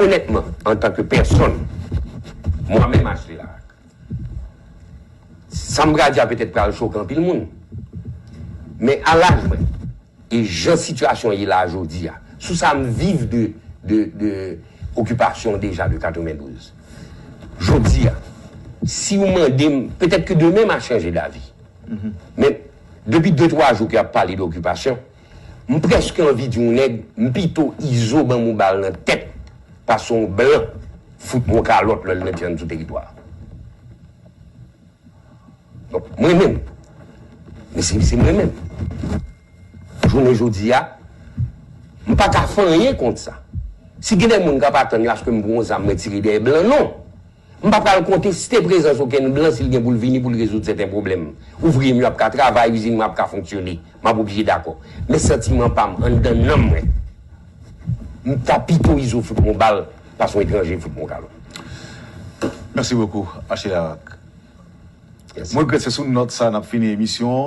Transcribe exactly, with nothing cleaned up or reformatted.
Onètman, antanke pèsòn, mwen menm Ashley Laraque, sa m pral di a petèt pral choke anpil moun. Men a laj mwen, e jan sitiyasyon ye la jodi a, sou sa m viv de, de, de okipasyon deja de katrevendouz. Jodi a, si w mande m, petèt ke demen m a chanje davi. Men, depi de twa jou ke y ap pale de okipasyon, m prèske anvi di yon nèg, m pito Izo ban m yon bal nan tèt, pase yon blan fout m yon kalòt lè l mete ann sou teritwa a. Donk, mwen menm, men se, se mwen menm. Jounen jodi a, m pa ka fè anyen kont sa. Si gen de moun k ap atann yo aske m pran yon zam, mwen tire dèyè blan, non. M pa pral konteste prezans okenn blan si l gen pou l vini pou l rezoud sèten pwoblèm. Ouvriye m yo ap ka travay, izin mwen ap ka fonksyone. M ap oblije dakò. Men santiman pa m, anndan nanm mwen, m ta pito Izo fout m yon bal, pase yon etranje fout m yon kalòt. Mèsi bokou, Ashley Laraque. Mèsi. Mwen regrèt se sou nòt sa n ap fini emisyon an.